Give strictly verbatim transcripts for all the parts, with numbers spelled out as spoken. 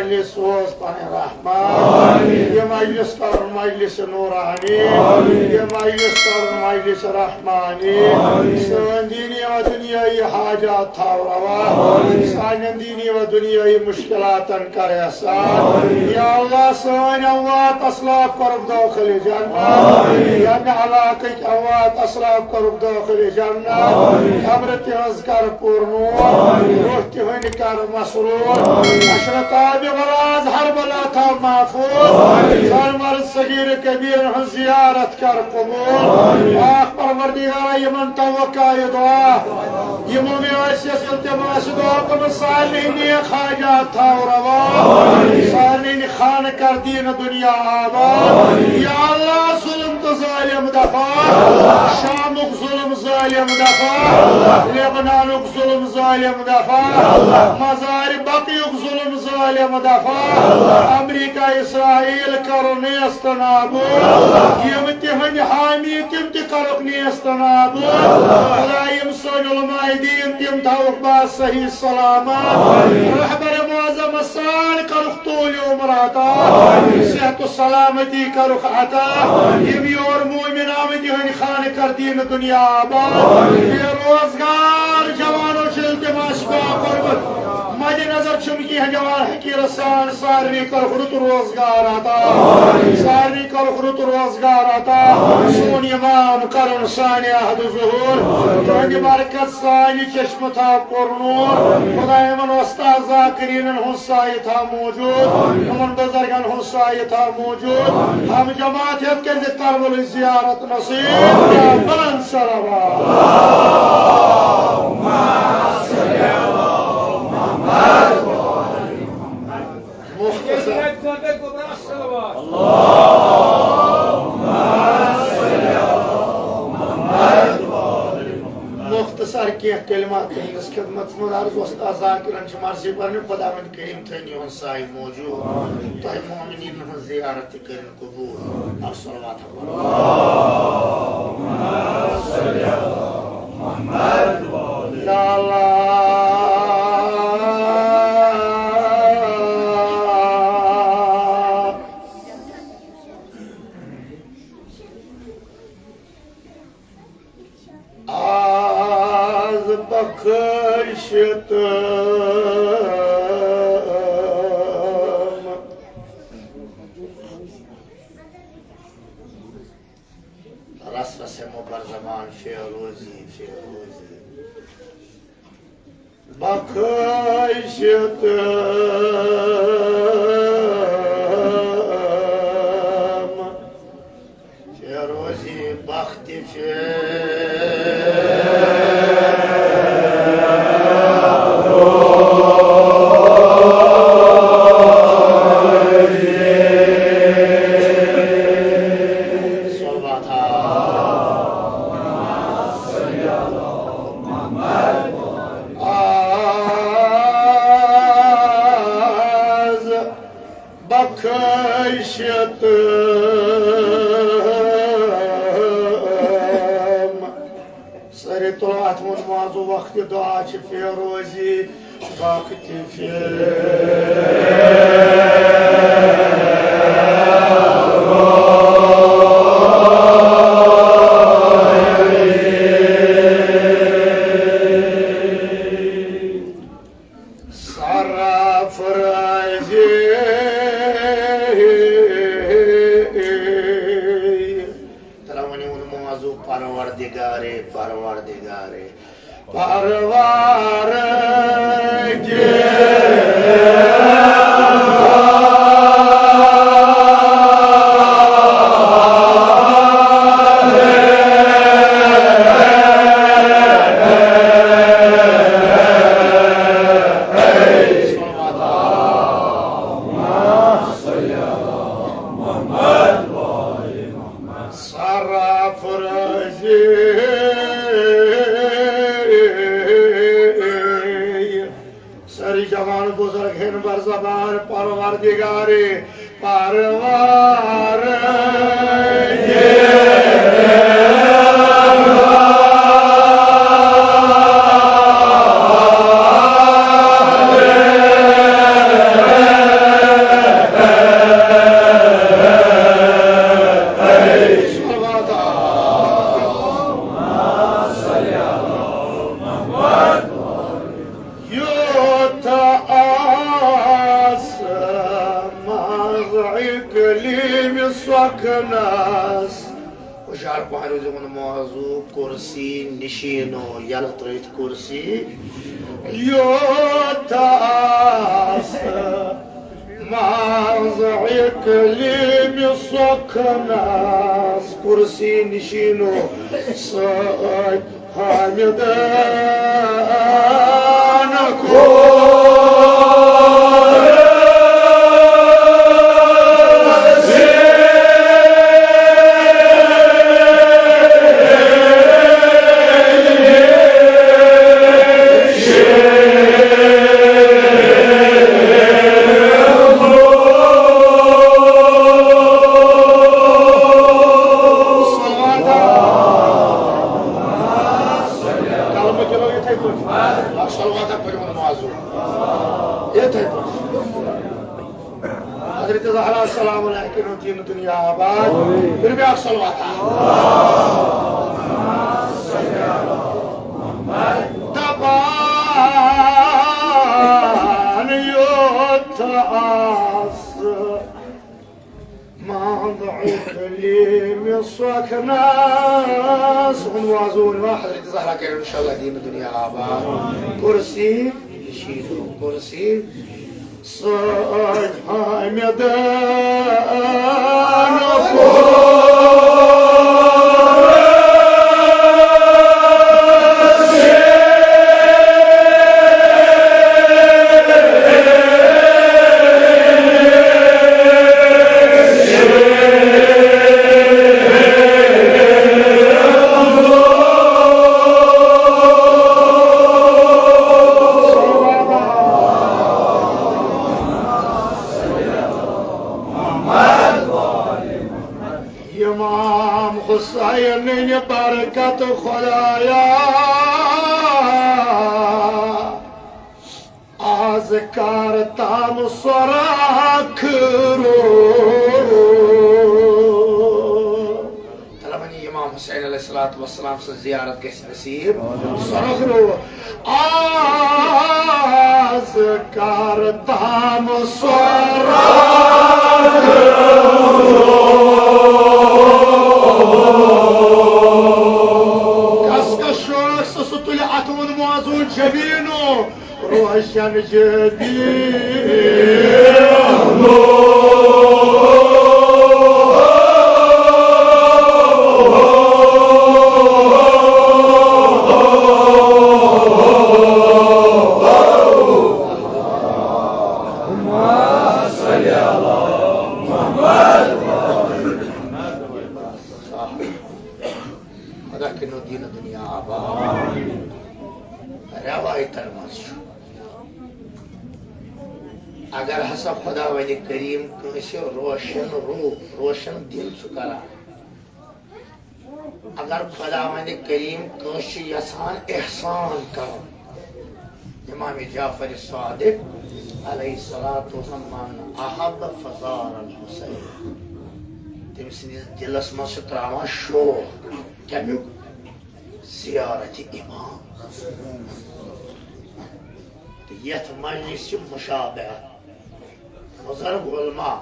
مجلس سوز پنٕنۍ رحمت۔ آمین۔ یہِ مجلس کرُن مجلس نورانی۔ آمین۔ یہِ مجلس کرُن مجلس رحمانی۔ آمین۔ سٲنۍ دینی و دنیائی حاجات تھاو روا۔ آمین۔ سانٮ۪ن دینی و دنیائی مشکلاتن کر آسان۔ آمین۔ یا اللہ، سٲنۍ اموات اسلاف کرُکھ دٲخل جنت۔ آمین۔ ییٚمہِ علاقٕکۍ اموات اسلاف کرُکھ دٲخل جنت۔ آمین۔ قبر تِہنٛز کر پُر نور۔ آمین۔ روح تِہنٛدۍ کر مسرور۔ آمین۔ اشرتاب براز ہر بلا تھاو محفوظ۔ آمین۔ سانہِ مرد صغیر کبیر ہٕنٛز زیارت کر قبول۔ آمین۔ پاک پروردگارا، یِمن توقع یہِ دعا، یِمو مےٚ ٲسۍ یَس التماس دعا کوٚرمُت، سارنٕے نیک حاجات تھاو روا۔ آمین۔ سارنٕے خانہٕ کر دیٖن دنیا آباد۔ آمین۔ یا اللہ، ظلم تہٕ ظٲلم دفع۔ اللہ۔ شامُک ظلم ظٲلم دفع۔ اللہ۔ لبنانُک ظلم ظٲلم دفع۔ اللہ۔ مزارِ بقیُک ظلم ظٲلم دفع۔ اللہ۔ امریکہ اسرائیل کرو نیست نابود۔ اللہ۔ یِم تِہنٛدۍ حامی، تِم تہِ کرُکھ نیست نابود۔ اللہ۔ خدا، یِم سٲنۍ علماء دیٖن، تِم تھاوُکھ باز صحیح سلامت۔ آمین۔ رہبر معظم سان کرُکھ طول عمر عطا۔ آمین۔ صحت و سلامتی کرُکھ عطا۔ آمین۔ یِم یور مومن آمٕتۍ، یِہنٛدۍ خانہٕ کر دیٖن دنیا آباد۔ آمین۔ بے روزگار جوانو چھِ التماس دعا کوٚرمُت۔ مد نظر چھُم کینٛہہ جوان حقیٖر سان، سارنٕے کرُکھ رُت روزگار عطا۔ آمین۔ سارنٕے کرُکھ رُت روزگار عطا۔ آمین۔ سون امام کرُن سانہِ عہد ظہور۔ آمین۔ تُہنٛدِ برکت سانہِ چشمہٕ تھاو پُر نور۔ آمین۔ خدایا، یِمن وۄستاد ذاکرینن ہُنٛد سایہِ تھاو موجود۔ آمین۔ یِمن بزرگن ہُنٛد سایہِ تھاو موجود۔ آمین۔ ہم جماعت ہیٚتھ کٔرِتھ کربلٕچ زیارت نصیب۔ آمین۔ بلند صلوات۔ مختصر۔ مختصر کینٛہہ کلمات تُہنٛدِس خدمتس منٛز عرض۔ وۄستاد ذاکرن چھِ مرضی پننہِ، خداوند کریم تھٲیِن یِہُنٛد سایہِ موجود۔ تۄہہِ مومنیٖنن ہٕنٛز زیارت تہِ کٔرِن قبول۔ الصلوات۔ یا اللہ۔ آز بخشتم۔ رس رس مبر زبان فیروزی، فیروزی۔ بخشتم۔ فیروزی بخت فیروزی۔ صلوات۔ آز بخشتم۔ سٲری تُلو اَتھ منٛز معذو وقت دعا چھِ فیروزی وقت فیروزی۔ سرافرازی۔ ترا ونی وون موضوع پروردگارے، پروردگارے، پروردگارے۔ سرافرازی۔ سٲری جوان بزرگ ہن بر زبان پروردگار، پروردگار۔ اقلیم سۄکھنس۔ ہُشار پہن روٗزِو وۄنۍ موضوع کرسی نشیٖنو، یلہٕ ترٲوِتھ کرسی یوت آس۔ منٛز اقلیم سۄکھنس کرسی نشیٖنو سۭتۍ۔ حامدان کور کلمہٕ دِلو یِتھَے پٲٹھۍ۔ اکھ صلواتہ پٔرِو وۄنۍ معذوٗر۔ یِتھَے پٲٹھۍ۔ حضرت زہرا سلام علیہا کٔرِو دیٖن دُنیا آباد۔ پٔرِو بیٛاکھ صلواتہ۔ دپان یوٚت آسہٕ منٛد اقلیم سۄکھنس۔ ہُنٛد وازٕ ووٚن مےٚ حضرت زہرا کَرِ انشاءاللہ دیٖن دُنیا آباد۔ کرسی، یہِ چھِ یہِ کرسی۔ سٲنۍ حامد امام حسین برکت خدایا، از کر تام سرخ رو۔ تلہ ونی امام حسین علیہ الصلوۃ والسلام سٕنٛز زیارت گژھِ نصیب۔ سرخ رو۔ از کر تام سرخ رو۔ کس کس شوق سُہ، سُہ تُلہِ اَتھٕ ووٚن معزوٗن جبیٖنو۔ روشن جبین۔ خدا کٔرِنو دیٖن دُنیا آباد۔ روایتن منٛز چھُ، اگر ہسا خداوندِ کریم کٲنٛسہِ روشن روح، روشن دل چھُ کران، اگر خداوندِ کریم کٲنٛسہِ چھُ یژھان احسان کرُن، امام جعفر صادق علیہ الصلوۃ والسلام، من احب فزار الحسین، تٔمۍ سٕنٛدِس دِلس منٛز چھُ تراوان شوق۔ کمیُک؟ زیارت امام۔ تہٕ یتھ مجلس چھِ مشابہت۔ بزرگ علماء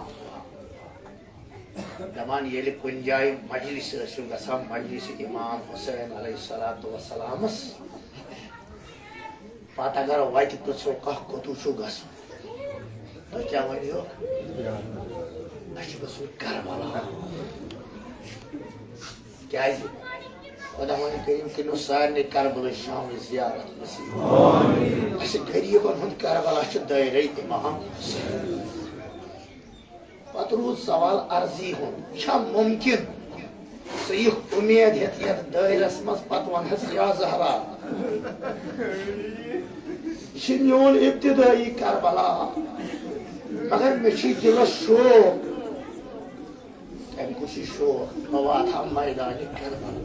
دپان، ییٚلہِ کُنہِ جایہِ مجلس ٲسِو گژھان، مجلس امام حسین علیہ الصلوۃ والسلامس، پتہٕ اگر وتہِ پرژھو کانٛہہ کوٚتُے چھُو گژھُن، تُہۍ کیٛاہ ؤنِو؟ اَسہِ چھُ گژھُن کربلا۔ کیٛازِ؟ خداوند کریم کٔرِنو سارنٕے کربلٕچ شامٕچ زیارت نصیب۔ اَسہِ غریٖبن ہُنٛد کربلا چھُ دٲیرَے امام حسین۔ پتہٕ روٗد سوال عرضی ہُنٛد، چھا مُمکِن ژٕ یِکھ اُمید ہٮ۪تھ یَتھ دٲیرَس منٛز، پتہٕ وَنہَس، یا زہرا، یہِ چھِ میون ابتدٲیی کربلا، مگر مےٚ چھُ دِلَس شوق، تَمہِ کُے چھُ شوق، بہٕ واتہٕ ہا میدانِ کربلا۔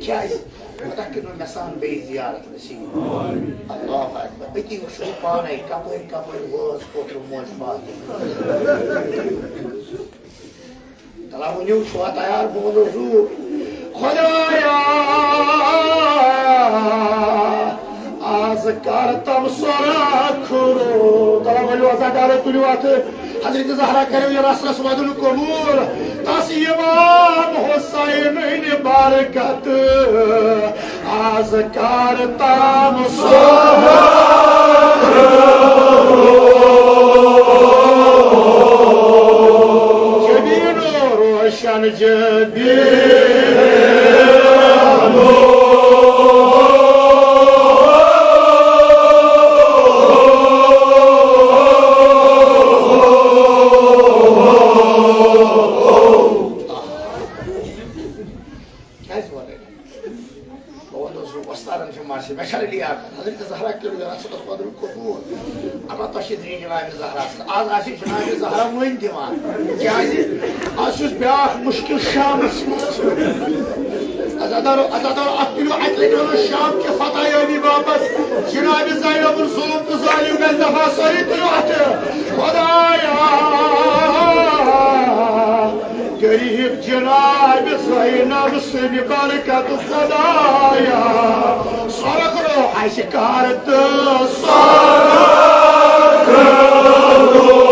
کیٛازِ؟ خدا کٔرِنو مےٚ سان بیٚیہِ زیارت نصیب۔ اللہ اکبر۔ أتی وٕچھو پانے کپٲرۍ کپٲرۍ وٲژ کوترٕ موج فاطمہ۔ تلا ؤنِو، چھُوا تیار؟ بہٕ وَنو زوٗ۔ خدایا، آز کر تم سرخ رو۔ تلا ؤنِو، عزادارو، تُلِو اَتھٕ۔ حضرت زہرا کٔرِو یہِ رس رس وَدُن قبوٗل۔ تس امام حسینٕنۍ برکت آز کر تام سہر۔ جبین و روشن جبین۔ کیٛازِ وَنان؟ بہٕ وَنہٕ اوسُس وۄستادَن چھِ مَرثی، مےٚ چھَنہٕ لیاقت۔ حضرت زہرا کٔرِو یہِ رَژھ اوس پَتہٕ قبوٗل۔ اَما تۄہہِ چھِ درٛیہِ جِنابِ زہرا۔ آز آسہِ جِنابِ زہرا وۄنۍ دِوان۔ کیٛازِ؟ آز چھُس بیٛاکھ مُشکِل شامَس منٛز۔ عزادارو، عزادارو، اَتھ تُلِو اَکہِ لَٹہِ وَنُن شام کہِ فتح یٲبی واپَس۔ جِنابِ زینبُن ظُلُم تہٕ ظٲلِم گژھِ دَفا، سٲری تُلِو اَتھٕ۔ خۄدایا، غریٖب جناب زینب سٕنٛدِ برکت خۄدایا، سۄرٕ کرو اَسہِ کار تہٕ سۄرٕ کرو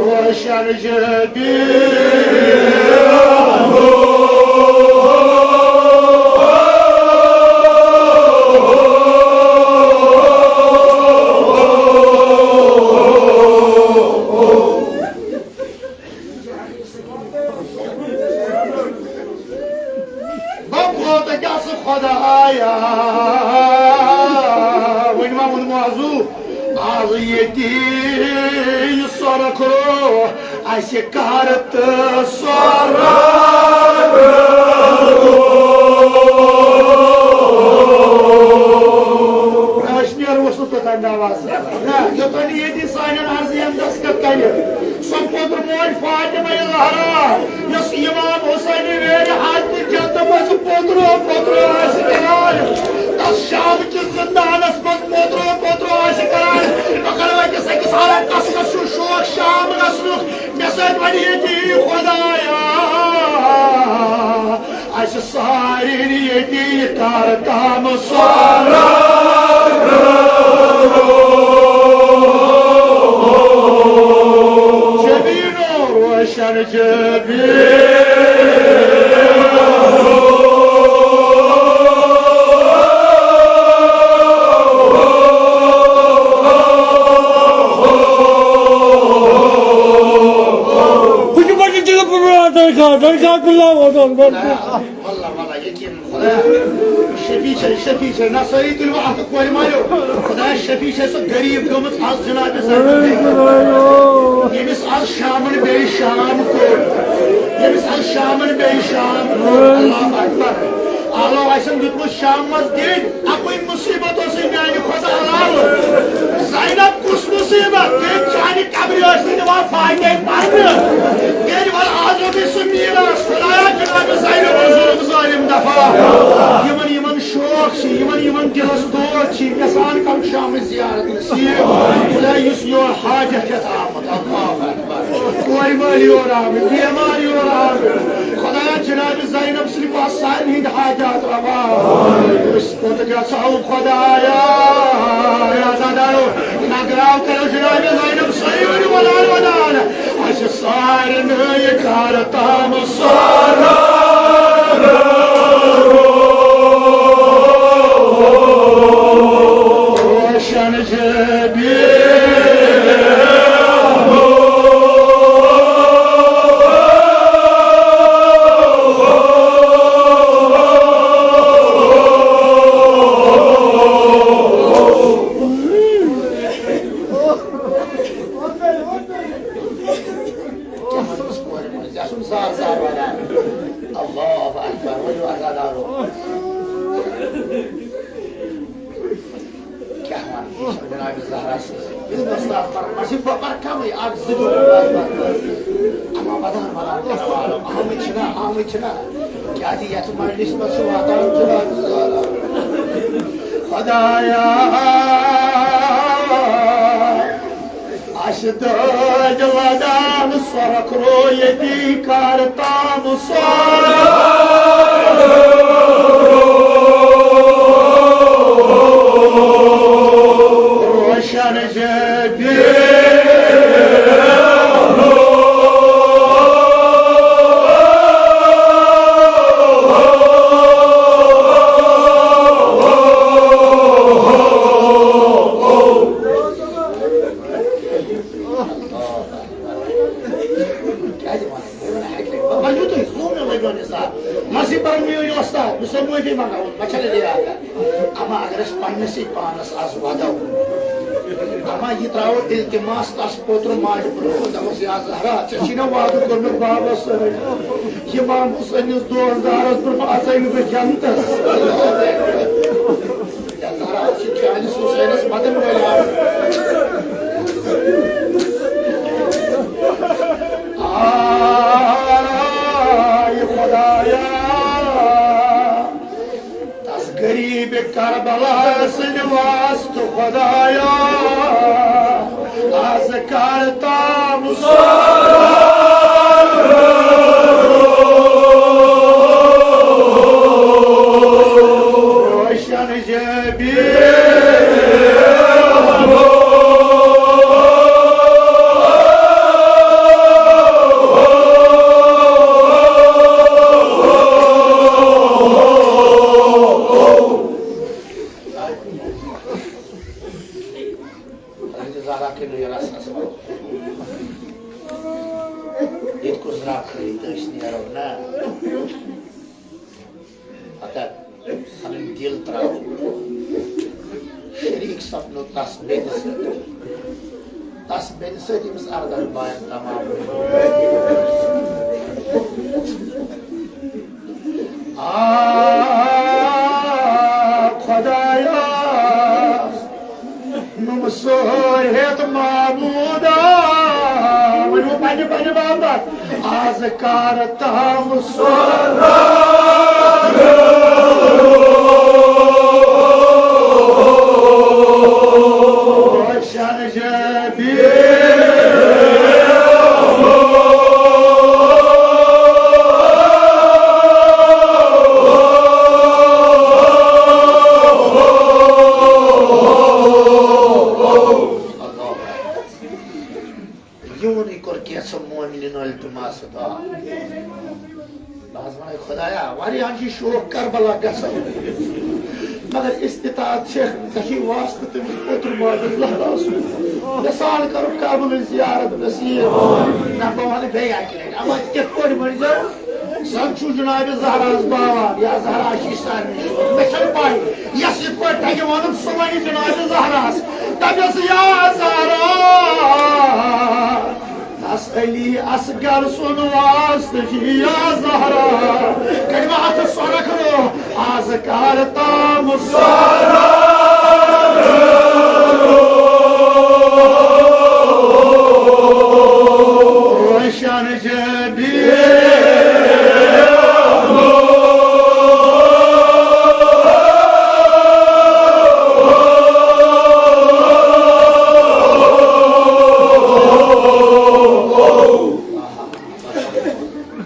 روشن جبین۔ بہٕ کوتاہ کیٛاہ سُہ خۄدایا، وۄنۍ ما ووٚن موضوع، آز ییٚتی یہِ سۄرٕ کرو اَسہِ کر تہٕ سۄرٕ۔ أسۍ نیرو سُہ توٚتام نواز۔ نہ، یوٚتام نہٕ ییٚتی سانٮ۪ن عرضیَن دستخط کَرِ۔ سۄ پوٚتُر موج فاطمہ زہرا، یۄس امام حسین ویرِ حاجتہٕ جنتہٕ منٛز پوٚترو پوٚترو آسہِ کران، تَس شام کِس زِندانَس منٛز پوٚترو پوٚترو آسہِ کران۔ بہٕ کَرٕ أکِس أکِس حالت، کَس کَس چھُ شوق شام گژھنُک؟ مےٚ سۭتۍ وَنہِ ییٚتی خۄدایا، اَسہِ سارنٕے ییٚتی کر تام سۄرٕ۔ جبین و روشن جبین۔ بہٕ چھُس گۄڈٕ دِلہٕ پٮ۪ٹھ وَنان، درگاہ، درگاہ بِلّا وَنان، گۄڈٕ۔ واللہ، واللہ، یقین، خۄدایا، شفیع چھے، شفیع چھے، نہ سٲری تُلِو اَتھٕ کورِ مالیو۔ خۄدایا، شفیع چھے سۄ غریٖب گٔمٕژ آز جناب زینب۔ ییٚمِس آز شامَن بیٚیہِ شام کوٚر، ییٚمِس آز شامَن بیٚیہِ شام کوٚر۔ اللہ اکبر۔ آلو آسن دیُتمُت شام منٛز دِنۍ۔ اَکُے مُصیٖبت اوسُے میٛانہِ کھۄتہٕ علاوٕ۔ زینب کُس مُصیٖبت؟ تٔمۍ چانہِ قبرِ ٲسۍ نہٕ دِوان فاتحہ پرنہٕ۔ تیٚلہِ وَل آز روٹٕے سُہ میٖراث۔ خۄدایا، جناب زینب ظُلُم ظٲلِم دفعہ۔ یِمن، یِمن شوق چھِ، یِمن، یِمن دِلس دود چھِ، یژھان کَرُن شامٕچ زیارت نصیٖب۔ خۄدایا، یُس یور حاجت ہٮ۪تھ آمُت، اللہ اکبر۔ کورِ مٲلۍ یور آمٕتۍ، بیمار یور آمٕتۍ۔ خۄدایا، جناب زینب سٕنٛدِ پاس سارنٕے ہٕنٛدۍ حاجات روا۔ أسۍ کوٚت گژھو خۄدایا؟ عزادارو، نگراو کرو جناب زینب سٲری ؤنِو ودان ودان۔ اَسہِ سارنٕے کر تام سۄرٕ روشن جبین۔ اللہ اکبر، ؤلِو عزادارو۔ کیٛاہ وَنہٕ، یہِ چھےٚ جناب زہرا سٕنٛز۔ یہِ وۄستاد پَران، مےٚ چھِ بہٕ پَرٕ کَمٕے، اَکھ زٕ دۄہ۔ اَما وَدان وَدان کَران والو۔ آمٕتۍ چھِنا، آمٕتۍ چھِنا؟ کیٛازِ یَتھ مجلِس منٛز چھِ واتان جناب زہرا۔ خۄدایا، اَسہِ دٲدۍ لدان سۄرٕ کرو ییٚتی کر تام سۄرٕ۔ روشن کیٛازِ وَنان؟ بہٕ وَنہٕ اَکہِ لَٹہِ، بہٕ وَنہٕ تُہۍ، زوٗ مےٚ لٲگِو نثار۔ مَسیح پَرَن میٛٲنۍ وۄستاد، بہٕ چھُسو معٲفی منٛگان، مےٚ چھَنہٕ یاد۔ اَما اگر أسۍ پنٛنِسٕے پانَس آز وَدو، اَما یہِ ترٛاوو اِلتِماس تَس پوترٕ ماجہِ برٛونٛہہ، دَپوس، یا زہرا، ژےٚ چھُے نا وعدٕ کوٚرمُت بابَس سۭتۍ، یہِ ماموٗ سٲنِس دوستدارَس برٛونٛہہ اَژَے نہٕ بہٕ جنتَس۔ یا زہرا، أسۍ چھِ چٲنِس حُسینَس مَدَن وٲلۍ آز۔ آے خۄدایا، تَس غریٖب کربلا سٕنٛدِ واسطہٕ خۄدایا، آز کر تام سورا روشن جبی۔ حضرت زہرا کِنہٕ یہِ رَس رَس وَلو؟ ییٚتہِ کُس درٛاو کھٔنِتھ تہٕ أسۍ نیرو نہ۔ پَتہٕ پَنٕنۍ دِل ترٛاوو۔ شریٖک سَپدو تَس بیٚنہِ سۭتۍ۔ تَس بیٚنہِ سۭتۍ ییٚمِس اَردَہَن بایَن تَمام۔ آ خۄدایا، نُم سورۍ ہیٚتھ معبوٗدا، ؤنِو پننہِ پننہِ باپتھ، آز کر تام سورا روشن جبی۔ یِوُنٕے کوٚر کینٛژھو مومنیٖنو التماس دعا۔ بہٕ حظ وَنَے خۄدایا، واریاہَن چھِ شوق کربلا گژھو، مگر استطاعت چھِ، ژےٚ چھُے واسطہٕ تٔمِس پوتُر ماجہِ زہرا سُنٛد۔ مثال کَرُکھ قبلٕچ زیارت نصیب۔ نہ، بہٕ وَنہٕ بیٚیہِ اَکہِ لَٹہِ، اَما تِتھ پٲٹھۍ ؤنۍزیو، زَن چھُ جناب زہراہَس باوان، یا زہرا چھِ سارنٕے شوق۔ مےٚ چھَنہٕ پَے، یَس یِتھ پٲٹھۍ تَگہِ وَنُن، سُہ وَنہِ جناب زہراہَس۔ دَپٮ۪س، یا زہرا، تَس علی اصغر سُنٛد واسطہٕ چھِ یا زہرا۔ کٔرِو اَتھٕ سۄرَخ رو، آز کر تام سورا روشن جبی۔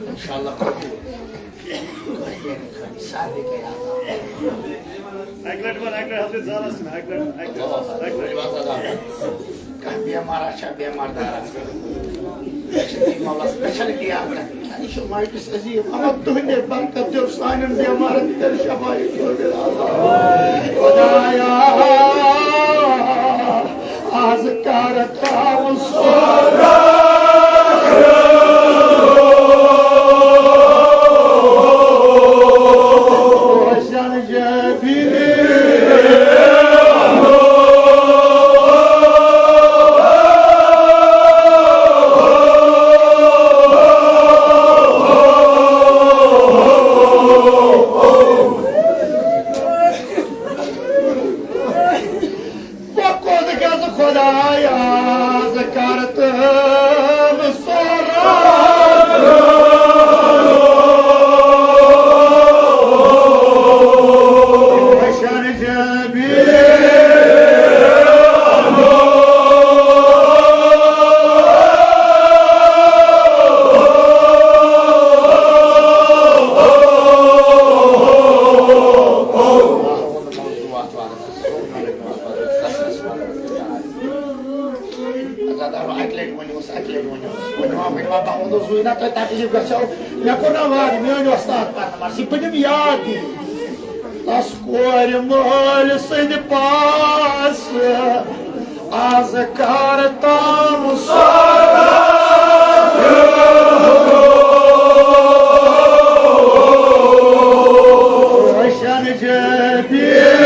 انشاءاللہ۔ سارے گٔے آزاد۔ اَکہِ لَٹہِ وَن، اَکہِ لَٹہِ حضرت زالَس چھِنہٕ، اَکہِ لَٹہِ، اَکہِ لَٹہِ، اَکہِ لَٹہِ۔ کانٛہہ بٮ۪مار آسہِ ہا، بٮ۪مار دار آسہِ ہا۔ مےٚ چھِ تِم مَلَس، مےٚ چھَنہٕ ڈیٖن کَرٕنۍ۔ یہِ چھُ مایٹِس عظیٖم۔ اَما تُہٕنٛدے برکت دیو سانٮ۪ن بٮ۪مارَن تیٚلہِ شفایہِ قٲبِل۔ خۄدایا، آز کر تام سورا روشن جبی۔ بہٕ کوٚت گژھٕ خۄدایا، ژٕ کر تہٕ دَپان، اَکہِ لَٹہِ ؤنِو حظ، اَکہِ لَٹہِ ؤنِو حظ۔ ؤنِو ہا، ؤنِو ہا، بہٕ وَنو سُے نا تۄہہِ تکلیٖف گژھیو۔ مےٚ کوٚر نا وعدٕ، میٛٲنۍ وۄستاد پَرنہٕ مَرٕ، یہِ پٔرِم یاد دِنۍ۔ تَس کورِ مٲلۍ سٕنٛدِ پاسہٕ از کر تام سۄ روشن جبین۔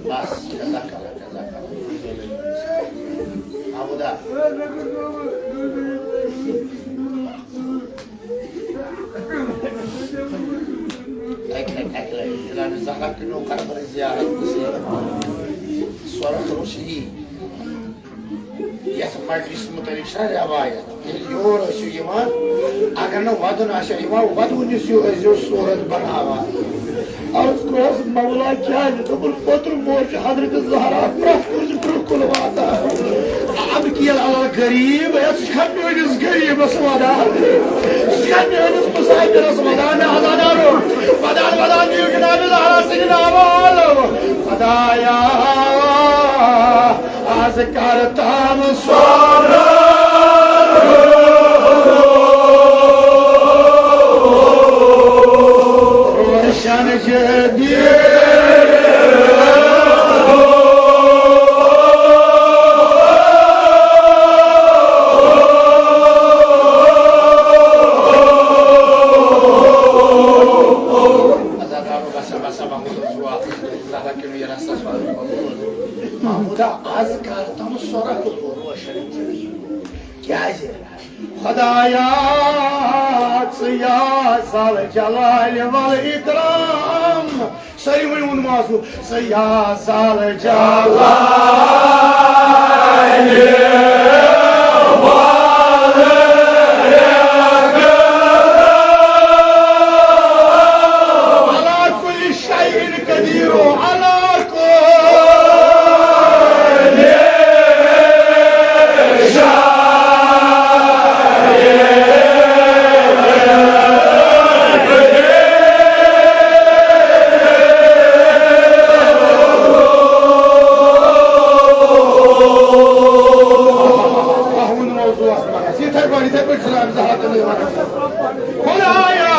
بس، جزاک اللہ، جزاک اللہ۔ آمودا۔ اکہِ لٹہِ، اکہِ لٹہِ۔ جناب زہرا کٔرِو کربلٕچ زیارت نصیب۔ سورت روشنی۔ یتھ مجلس متعلق چھا روایت؟ ییٚلہِ یور ٲسِو یِوان، اگر نہٕ ودُن آسیو یِوان، ودوُنِس ہیوٗ ٲسۍزیو صوٗرت بناوان۔ عرض کوٚرُس، مولا کیٛازِ؟ دوٚپُن، اوترٕ موج حضرت زہرا پرٛٮ۪تھ کٲنٛسہِ برٛونٛہہ کُن واتان۔ ابکی علی الغریب، ہے، ژٕ چھُکھا میٲنِس غریبس ودان؟ ژٕ چھُکھا میٲنِس مسافرس ودان؟ مےٚ ہسا دارو ودان، ودان دِیِو جناب زہرا سٕنٛدِ ناوٕ آلو۔ خدایا، از کر تام سۄ روشن جدید۔ محمودا، از کر تام سۄ روشن جدید۔ کیازِ؟ خدایا، ژٕ یا ذل جلال والاکرام۔ سٲری ؤنِو ووٚن مازوٗ، ژٕ یا ذل جلال والاکرام۔ علی کل شیء قدیر، علی کل شیء۔ یِتھَے پٲٹھۍ، یِتھَے پٲٹھۍ چھُ رب زٕ ہَتھ تہٕ نَو۔ خدایا،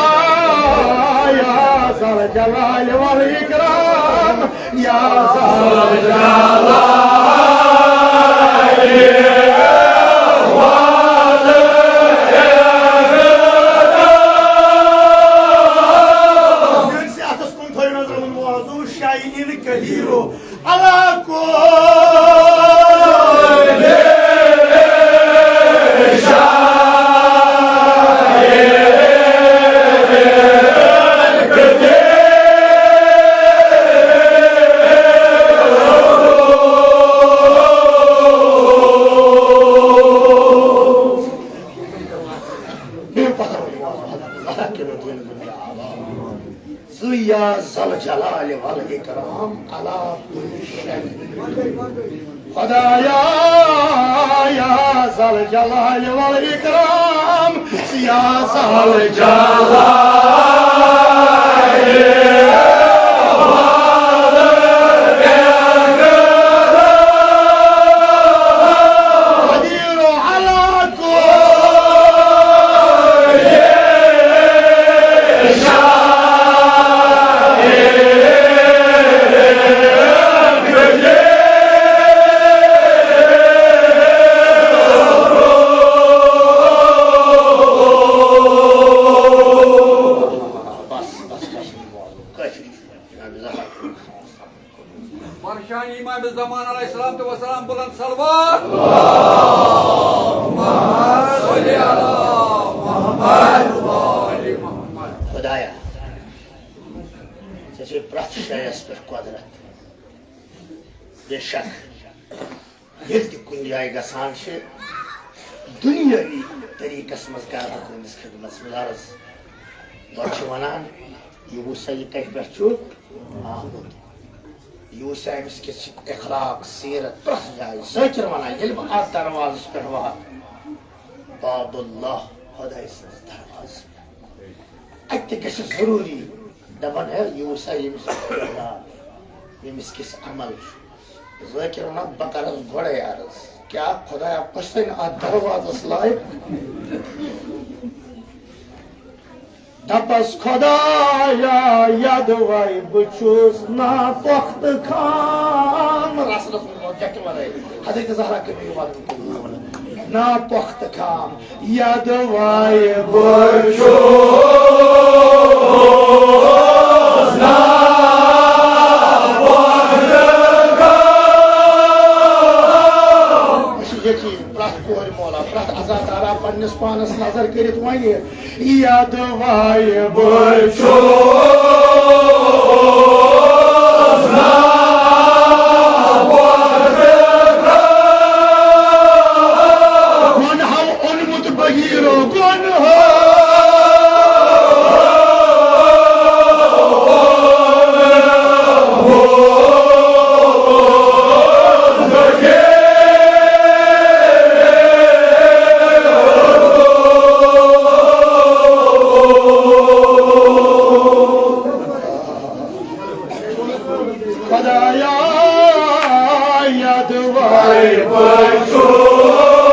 یا ذا الجلال والاکرام، یا ذا الجلال والاکرام۔ ییٚمہِ ساتہٕ کُن تھٲیِو نظر یِمن موضوع شیء کثیر۔ علی کل شیء۔ ژٕ یا ذا الجلال والاکرام علی کل شیء۔ خدایا، یا ذا الجلال والاکرام، یا ذا الجلال والاکرام۔ قدیر علی بس، بس، بس، کٲفی۔ جناب زہرا۔ برشان امام زمان علیہ الصلوۃ والسلام بلند صلوات۔ اللہم صل علی محمد و آل محمد۔ خدایا، ژےٚ چھے پرٛٮ۪تھ شایَس پٮ۪ٹھ قۄدرت۔ بے شک، ییٚلہِ تہِ کُنہِ جایہِ گژھان چھِ، دُنیٲوی طریٖقَس منٛز کَرٕ بہٕ تُہٕنٛدِس خدمتَس منٛز عرض۔ گۄڈٕ چھِ وَنان، یہِ وٕچھ سا، یہِ کَتہِ پٮ۪ٹھ چھُ آمُت۔ یوسف أمِس کِژھ چھِ اخلاق، سیرت، پرٛٮ۪تھ جایہِ۔ ذٲکِر وَنان، ییٚلہِ بہٕ اَتھ دروازَس پٮ۪ٹھ واتہٕ، باب اللہ، خۄداے سٕنٛدِس دروازَس پٮ۪ٹھ۔ اَتہِ تہِ گژھِ ضروٗری۔ دَپان، ہے، یوسف، ییٚمِس کِژھ اخلاق، ییٚمِس کِژھ عمل چھُ۔ ذٲکِر وَنان، بہٕ کَرَس گۄڈَے عرض، کیٛاہ خۄدایا، بہٕ چھُسَے نہٕ اَتھ دروازَس لایق؟ دپس خدایا، یدوے بہٕ چھُس ناپۄختہٕ خام۔ رسولس منٛز جٹہِ ورٲے۔ حضرت زہرا کبھی وَنُن۔ ناپۄختہٕ خام۔ یدوے بہٕ چھُس ناپۄختہٕ خام۔ مےٚ چھُ یقیٖن، پرٛٮ۪تھ کورِ مولا، پرٛٮ۪تھ عزادارا پننِس پانس نظر کٔرِتھ ونہِ، یدوے بہٕ چھُس ناپۄختہٕ خام۔ گۄنہو اوٚنمُت بغیرو گۄنہو۔ خدایا، یدوے بہٕ چھُس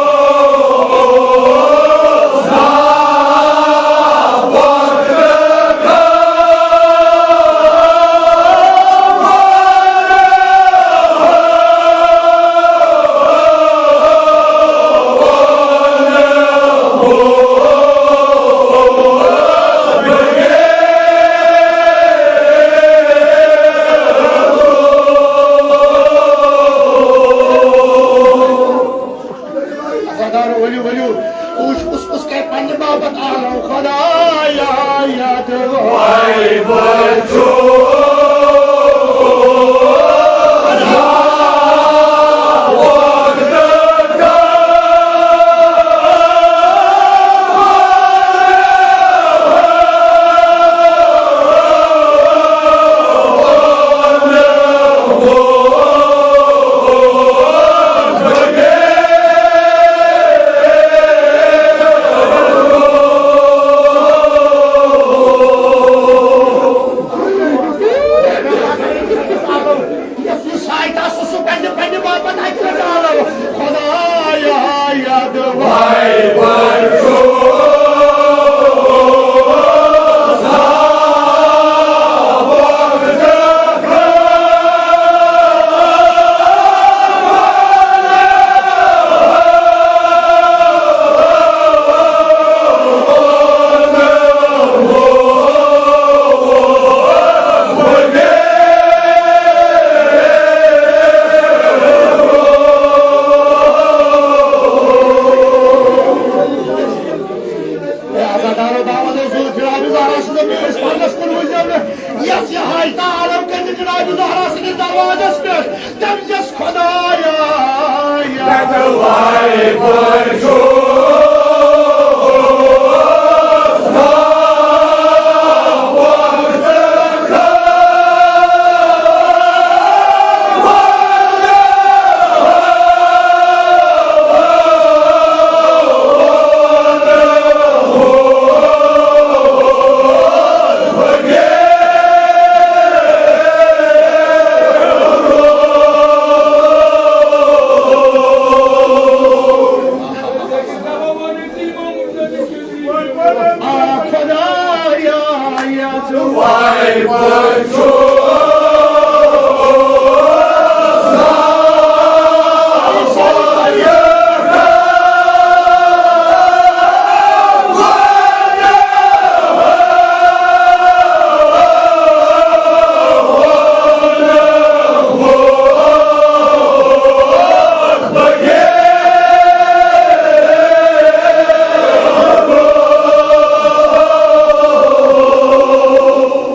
عزادار، ؤلِو، ؤلِو۔ وٕچھ، کُس کُس کَرِ پننہِ باپتھ آلو۔ خدایا، یدوے بہٕ چھُس یُس یہِ سایہِ تَس سُہ پننہِ، پننہِ باپتھ اَکہِ لٹہِ آلو۔ خدایا، یدوے بہٕ چھُس اے عزادارو، دعوت اوس جناب زہرا سٕنٛدِ میٲنِس پردس کُن وٕچھزیو نہٕ۔ یۄس یہِ حاجتہ عالم کٔرِتھ جناب زہرا سٕنٛدِس دروازس پٮ۪ٹھ، تٔمۍ دِژ خدایا۔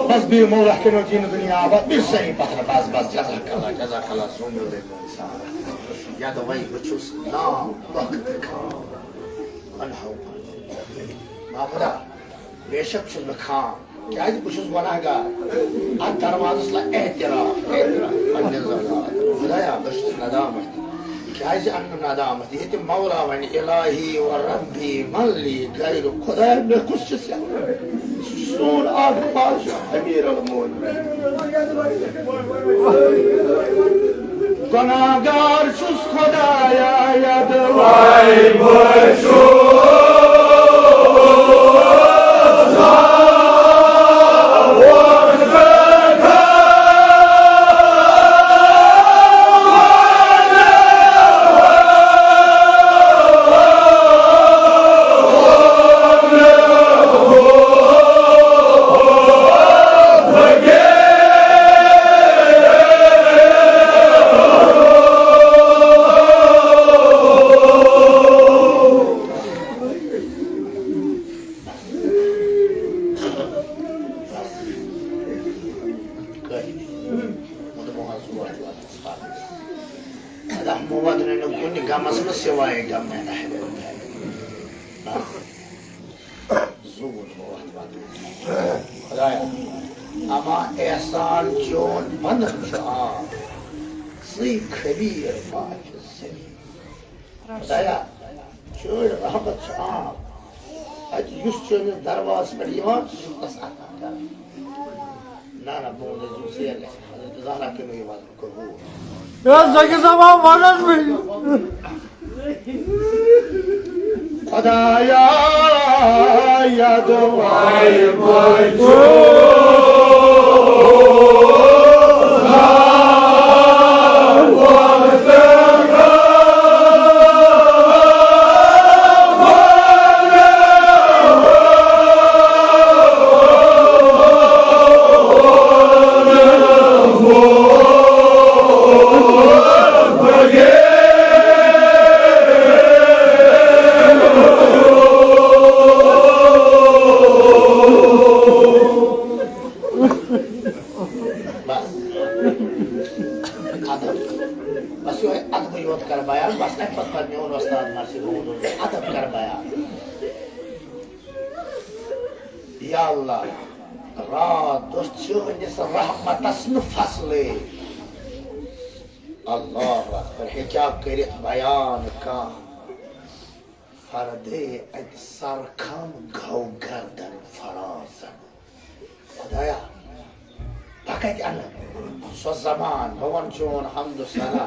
بس بِہِو مولا کٔرِو دیٖن دُنیا آباد، بِہِو سٲری پتھر، بس، بس، جزاک اللہ، جزاک اللہ، زوٗ میوٗلٕے پونٛسہٕ۔ یدوے بہٕ چھُس ناو وقت خام۔ انہو۔ محمودا، بے شک چھُس بہٕ خام۔ کیازِ بہٕ چھُس گۄناہ گار۔ اتھ دروازس لگہِ اعتراف، اعتراف پننہِ ذات۔ خدایا، بہٕ چھُس ندامت۔ کیازِ انہٕ ندامت؟ ییٚتہِ مولا ونہِ، الہی و ربی من لی غیر، خدایا، مےٚ کُس چھُ سیوٚن؟ سُہ چھُ سون اکھ بادشاہ، امیر المومنین۔ گۄناہگار چھُس خدایا، یدوے بہٕ چھُس۔ ادا موت نہٕ کُنہِ غمس منٛز سوائے غم اہل۔ زوٗن ووت وَتہٕ۔ خدایا، اما احسان چون بنن چھُ آب، ژٕے خبیر ما چھُ زٔمیٖن۔ خدایا، چٲنۍ رحمت چھِ عام۔ اَتہِ یُس چٲنِس دروازس پٮ۪ٹھ یِوان، سُہ چھُ تَس عطا کران۔ نہ، نہ، بہٕ وَنہٕ، زُو ژیر گژھِ، حضرت زہرا کِنہٕ یہِ وَنہٕ۔ ہے، زکہِ زمان ونس بہٕ۔ خدایا، یدوے بہٕ چھُس۔ بس۔ ادب۔ بس یہے ادبٕے یوت کر بیان، بس امہِ پتہٕ پتہٕ میون وۄستاد مرثی محمد اوس ادب کر بیان۔ یا اللہ، راتھ دۄہ چٲنِس رحمتس نہٕ فصلٕے۔ اللہ اکبر، ہیٚکیٛاہ کٔرِتھ بیان کانٛہہ؟ فردے اَتہِ سرخم گوٚو گردن فرازن۔ خدایا، بہٕ کتہِ انہٕ سۄ زبان؟ بہٕ ونہٕ چون حمد و ثنا۔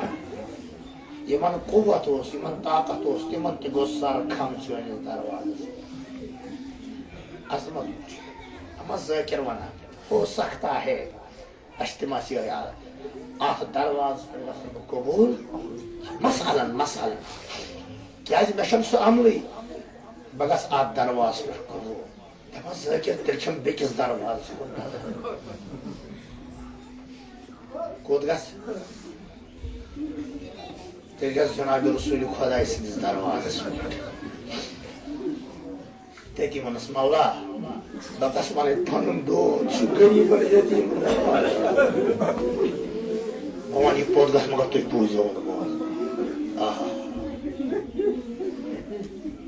یِمن قوت اوس، یِمن طاقت اوس، تِمن تہِ گوٚو سرخم چٲنِس دروازس۔ عظمت وٕچھ۔ اما ذٲکر ونان، ہو سکتا ہے، اَسہِ تہِ ما چھِ یِہوٚے عادت؟ اَتھ دروازَس پٮ۪ٹھ گژھٕ نہٕ بہٕ قبوٗل۔ مسالن، مسالن۔ کیٛازِ مےٚ چھَنہٕ سُہ عملٕے۔ بہٕ گژھٕ اَتھ دروازَس پٮ۪ٹھ قبوٗل۔ دَپان، ذٲکِر، تیٚلہِ چھَم بیٚکِس دروازَس کُن نظر۔ کوٚت گژھٕ؟ تیٚلہِ گژھٕ جناب رسول خۄداے سٕنٛدِس دروازَس پٮ۪ٹھ۔ تٔتی ووٚنُس، مولا، بہٕ کَس وَنَے پَنُن دود چھُ غریٖبَن یتیٖمَن۔ بہٕ وَنہٕ یہِ پوٚت گژھ، مگر تُہۍ بوٗزِو نہٕ میون۔ آہا۔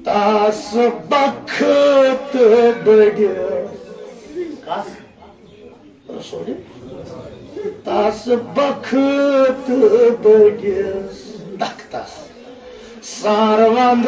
تَس بخت بٔڑِس۔ کَس؟ رسول۔ تَس بخت بٔڑِس تختس ساروند۔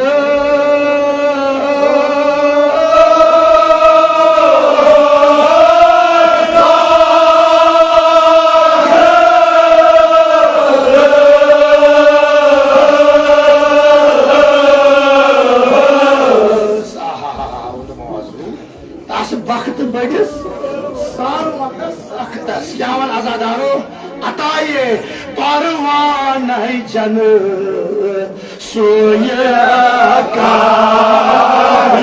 تَس بخت بٔڑِس ساروندس تختس۔ کیا ون عزادارو؟ عطایے پروانہ جن سوی کار۔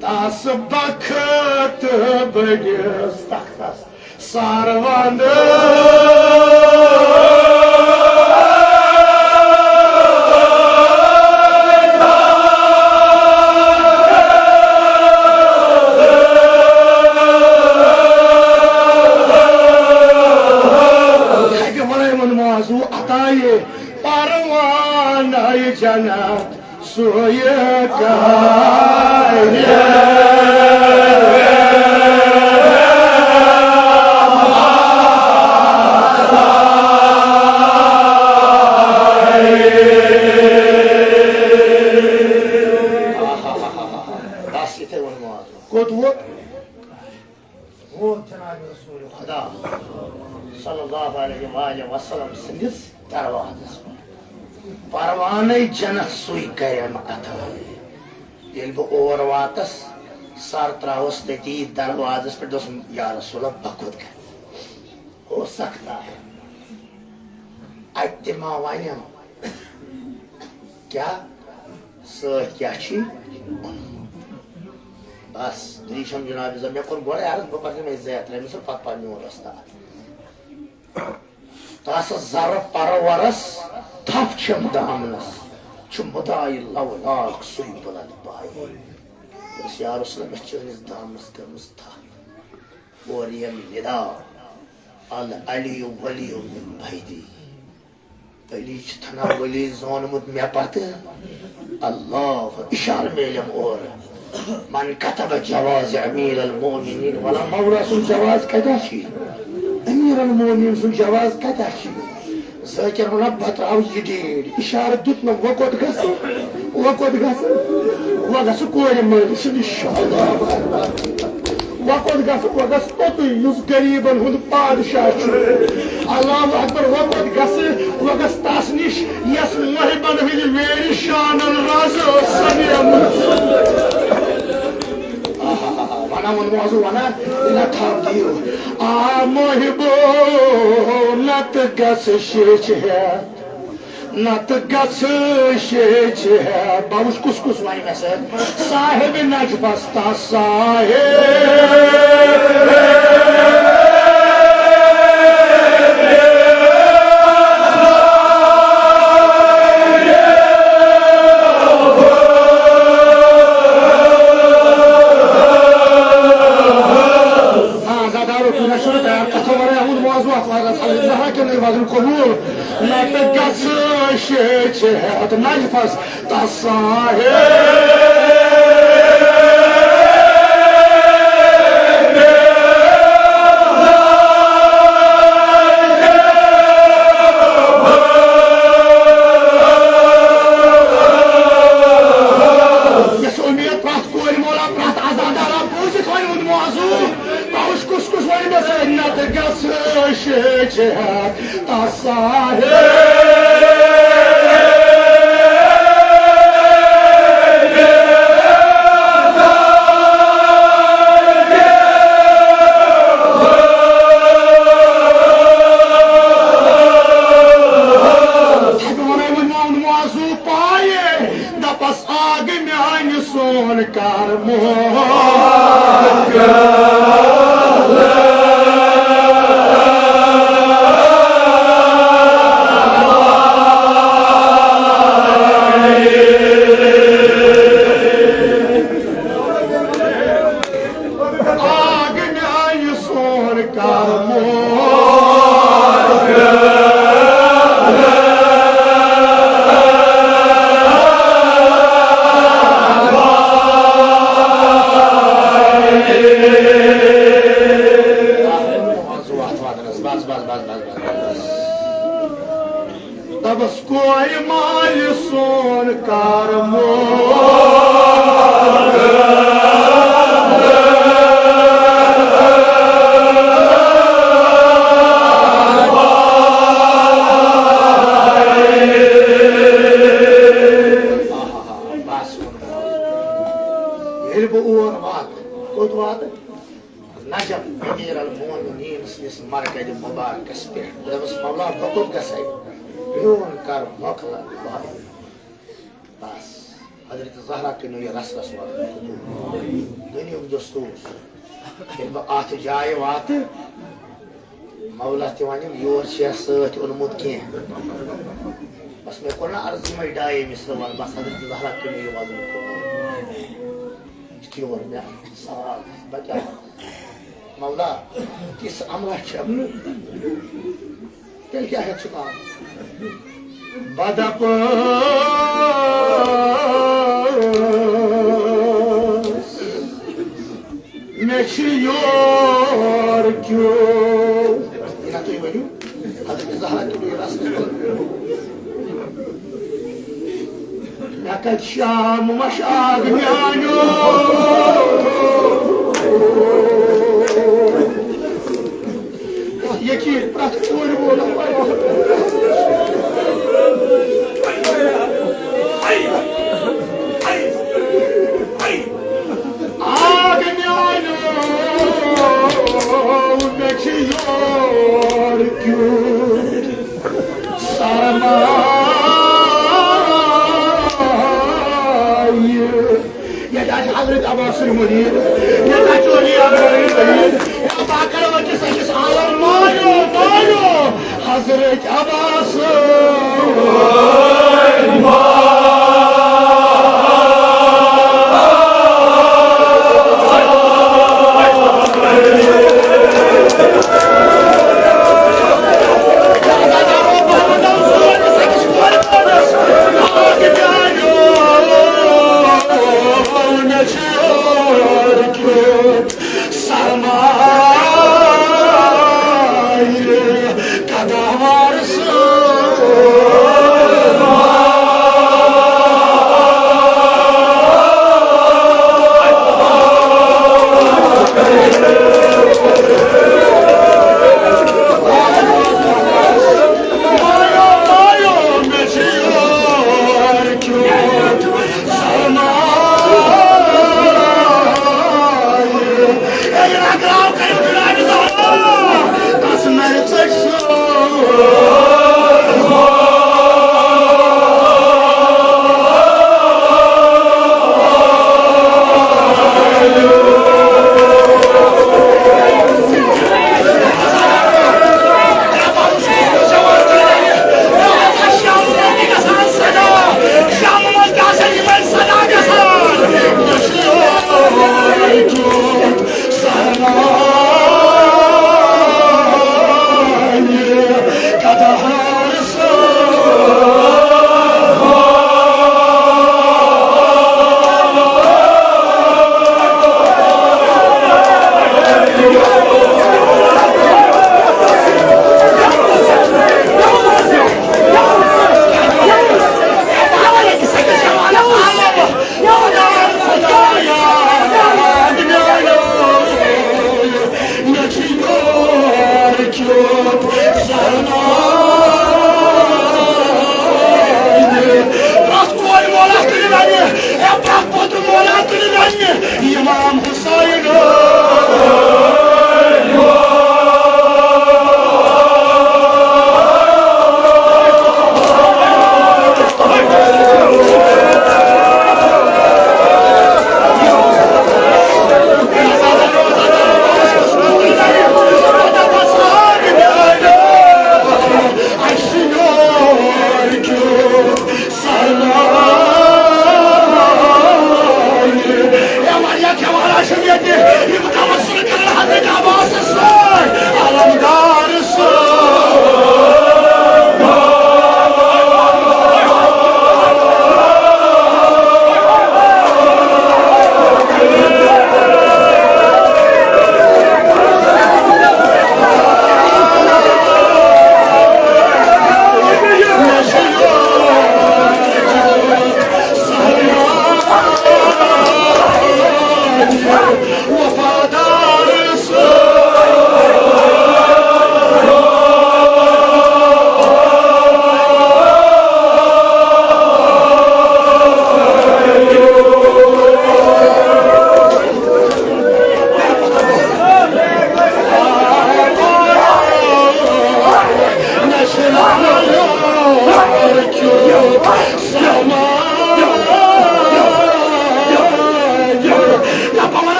تَس بخت بٔڑِس تختس ساروند۔ سُے کرِ۔ بس یِتھَے ووٚن معاذ۔ کوٚت ووت؟ ووت جناب رسول خدا صلی اللہ علیہ وآلہ وسلم سٕنٛدِس دروازس پٮ۪ٹھ۔ پروانَے جنت سُے کرن عطا۔ ییٚلہِ بہٕ اور واتس، سر ترٛاوس تٔتی دروازس پٮ۪ٹھ، دوٚپُس، یا رسول اللہ، بہٕ کوٚت گژھٕ؟ ہو سکتا ہے اتہِ تہِ ما ونن۔ کیٛاہ؟ سۭتۍ کیٛاہ چھی؟ بس، دٔیہِ چھَم جناب عزت، مےٚ کوٚر گۄڈَے عرض، بہٕ پَرٕ تَمے زیترِ، أمِس چھُ پَتہٕ پَنُن یور رَستہٕ۔ تَس زَرٕ پَرٕ وَرَس تھپھ چھَم دامنَس، چھُ مُدعا لَو لاکھ سُے بُلند پایہِ۔ دوٚپُس، یا رسول اللہ، مےٚ چھِ چٲنِس دامنَس کٔرمٕژ تھپھ۔ اور یِم نِدا، العلی ولی من بعدی۔ علی چھُ تھنا ولی زونمُت مےٚ پتہٕ۔ اللہ، اشارٕ میلیم اورٕ۔ من كتب جواز امیر المؤمنین، ولا مولا سُنٛد جواز کتہِ چھُ؟ امیر المؤمنین سُنٛد جواز کتہِ چھُ؟ ذاکر ونان، بہٕ تراو یہِ ڈیٖڈ۔ اشارٕ دیُت نہٕ، وۄنۍ کوٚت گژھٕ؟ وۄنۍ کوٚت گژھٕ؟ وۄنۍ گژھٕ کورِ مٲلِس نِش۔ وۄنۍ کوٚت گژھٕ؟ وۄنۍ گژھٕ توٚتُے، یُس غریٖبن ہُنٛد بادشاہ چھُ۔ اللہ اکبر۔ وۄنۍ کوٚت گژھٕ؟ وۄنۍ گژھٕ تس نِش، یس محبن ہٕنٛدِ ویرِ شانن رز ٲس سمیمٕژ۔ آہا، ونان ووٚن موضوع، ونان، نہ تھپھ دِیِو۔ آ محبو، نتہٕ گژھٕ شیٚچھ ہٮ۪تھ۔ نتہٕ گژھٕ شیٚچھ ہٮ۪تھ۔ بہٕ وٕچھ کُس کُس وَنہِ مےٚ سۭتۍ۔ صاحب نجفس تس صاحب۔ آ، زدارو، تُہۍ نہ چھِو نہٕ تیار، کتھو ورٲے آمُت موضوع اتھ وارس۔ زہرا کِنہٕ وزن قبول؟ نتہٕ گژھٕ شیٚچھ ہٮ۪تھ نجفس تس صاحب۔ یۄس اُمید پرٛٮ۪تھ کورِ مولا، پرٛٮ۪تھ عزادارا بوٗزِتھ وۄنۍ ووٚن موضوع، پاوُس کُس کُس وَنہِ مےٚ سۭتۍ؟ نتہٕ گژھٕ شیٚچھ ہٮ۪تھ تس صاحب۔ تھپہِ ورٲے وۄنۍ ووٚن موضوع پایہِ، دپس آ گٔے میانہِ سون کر موت۔ آ گٔے میانہِ سون کر موت۔ بس، بس، بس، بس، بس، بس۔ دَپَس کورِ مالہِ سون کر موت۔ بس، ییٚلہِ بہٕ اور واتہٕ، کوٚت واتہٕ؟ نجف امیر المومنین سٕنٛدِس مرکز مبارکس پٮ۪ٹھ۔ دوٚپمَس، مولا، بہٕ کوٚت گژھے؟ میون کر مۄکلن۔ بس، حضرت زہرا کٔرِو یہِ رس رس واتُن قبول۔ دُنیہُک دستور۔ ییٚلہِ بہٕ اتھ جایہِ واتہٕ، مولا تہِ ونیم، یور چھِ اَسہِ سۭتۍ اوٚنمُت کینٛہہ۔ بس، مےٚ کوٚر نہ عرض یِمے ڈایے مِصرٕ وَن، بس حضرت زہرا کٔرِو یہِ وَنُن قبول۔ یُتھُے یور مےٚ سوال، بہٕ کیٛاہ وَنہٕ؟ مولا، تِژھ عملہ چھَم نہٕ۔ تیٚلہِ کیٛاہ ہٮ۪کھ ژٕ پانہٕ؟ بہٕ دَپہٕ چھِ یور کیُتھ۔ یہِ نہ تُہۍ ؤنِو، حضرت زہرا تہِ گٔے رسمس منٛز۔ مےٚ کتہِ شام مشاگ میانیو۔ یقین پرٛٮ۪تھ کورِ وول۔ آگ میانیو، مےٚ چھِ یور کیُتھ سرمایہِ۔ ییٚتہِ آسہِ حضرت عباسٕنۍ مُریٖد، ییٚتہِ آسہِ اولیاء اللہ سٕنٛدۍ مُریٖد۔ یا پاکر وٲتِس أکِس عالم مایو، مایو، حضرت عباس۔ سرمایہِ قداوار سۭتۍ۔ پرٛٮ۪تھ کورِ مولاتُن ننہِ، ہے، پرٛٮ۪تھ پوتُر مولاتُن ننہِ، امام حسین۔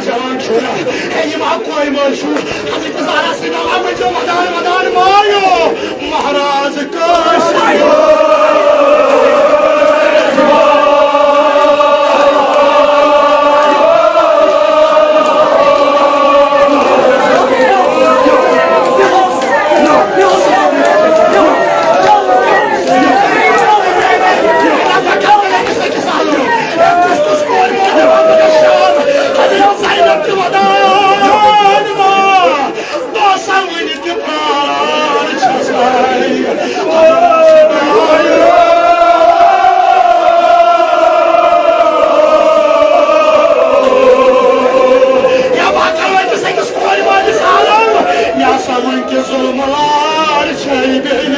جوان چھُ، ہے، یِم ہا کورِ مٲلۍ چھُ، حضرت زہرا سٕنٛدِ ناوٕ ؤنۍزیو ودان ودان مایو، مہراز کٲنٛسہِ۔ یا بہٕ ہا کرو أکِس أکِس کورِ مٲلِس عالم، یہِ ہسا وۄنۍ کہِ ظُلمہٕ لار چھے بیٚیہِ۔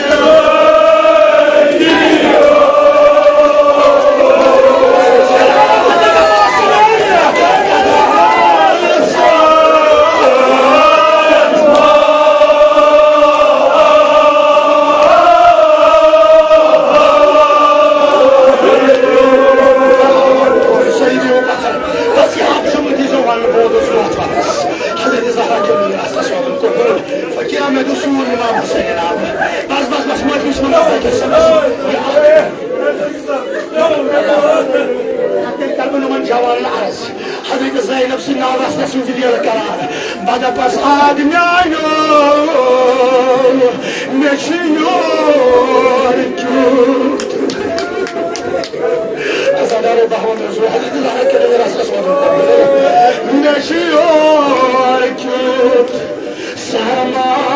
سیدی و بکر، بس یہِ اکھ جملہٕ دیٖزیو وننہٕ، بہٕ اوسُس وتھ وتھس۔ حضرت زہرا کیو میٖر آسنس ووتُن قبول۔ فقیرا، مےٚ دوٚپ سوٗر امام حسین ناو۔ بس، بس، بس، مٲفی چھِ منٛگان فقیٖر صٲبس۔ یہِ اکھ، تیٚلہِ کرٕ بہٕ یِمن جوانن عرض۔ حضرت زینب سٕنٛدِ ناوٕ آسنس سٕنٛز ریل کران۔ بہٕ دپس، آد میانیو، مےٚ چھُ یور کیُتھ۔ عزادارو بہوان رسول حضرت زہرا کیو میٖر آسنس ووتُن قبول۔ مےٚ چھُ یور کیُتھ سرمایہ۔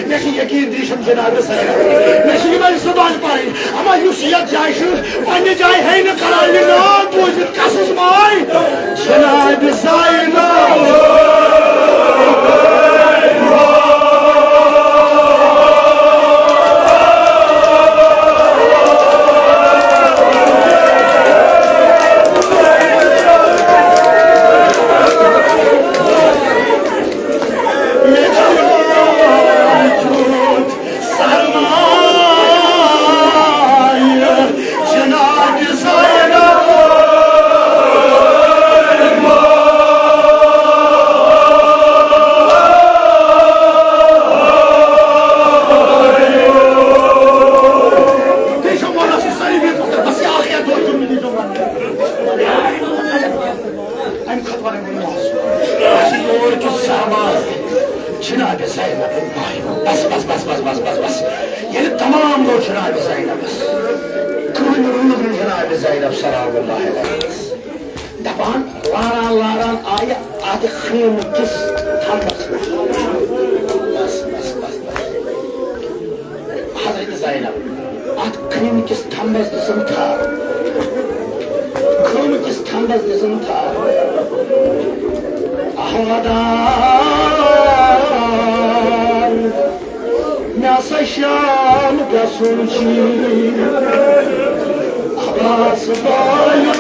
مےٚ چھُ یقیٖن زِ یہِ چھَم جناب زینب۔ مےٚ چھِ یِمَے زبان پَرٕنۍ۔ اما یُس یَتھ جایہِ چھُ، پنٛنہِ جایہِ ہے نہٕ کران یہِ ناو بوٗزِتھ کَسٕج ماے؟ جناب زینب۔ اَمہِ کھۄتہٕ وَنَے بہٕ نہٕ آز۔ اَسہِ یور کیُتھ سامان جناب زینب۔ بس، بس، بس۔ ییٚلہِ تمام گوٚو جناب زینبس، کٕہٕنۍ روٗد نہٕ جناب زینب سلام اللہ علیہَس۔ دَپان، لاران لاران آیہِ اَتھ خیمہٕ کِس تھمبس پٮ۪ٹھ۔ بس، بس، بس، بس۔ حضرت زینب، اتھ خیمہٕ کِس تھمبس دِژٕن تھپھ۔ خیمہٕ کِس تھمبس دِژٕن تھپھ۔ آہا ودان، مےٚ ہسا شام گژھُن چھُ۔ عباس بایو۔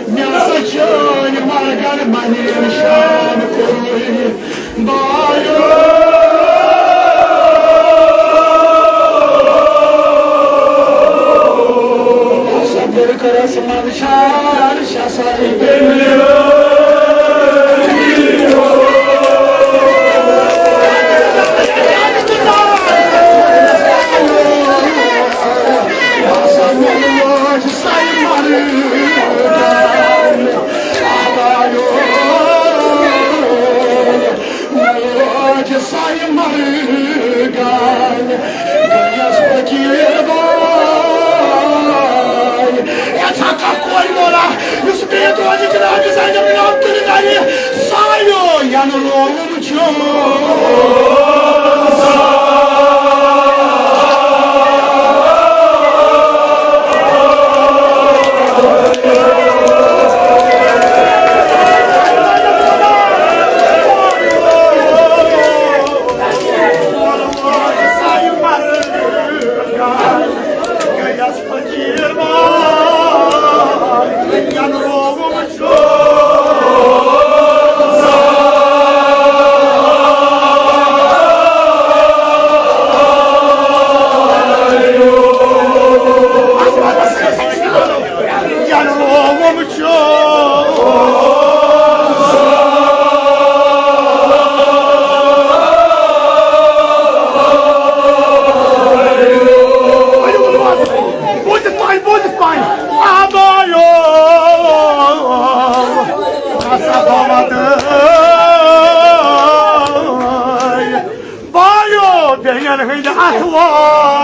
مےٚ ہسا چٲنۍ مرگن منیر شام کوٚرُے بایو۔ صبر کٔرٕس منٛدچھان چھسے بیٚنہِ۔ موج سایہِ مرگان، دُنیاہَس فقیٖر بوے۔ یَتھ ہا کانٛہہ کورِ مولا، یُس بے روزِ جناب زینب ناو بوٗزِتھ پانہٕ، بوٗزِتھ پانہٕ۔ آ بایو، ہسا بابا تہٕ بایو، بیٚنٮ۪ن ہٕنٛدۍ اَتھٕ وٲے۔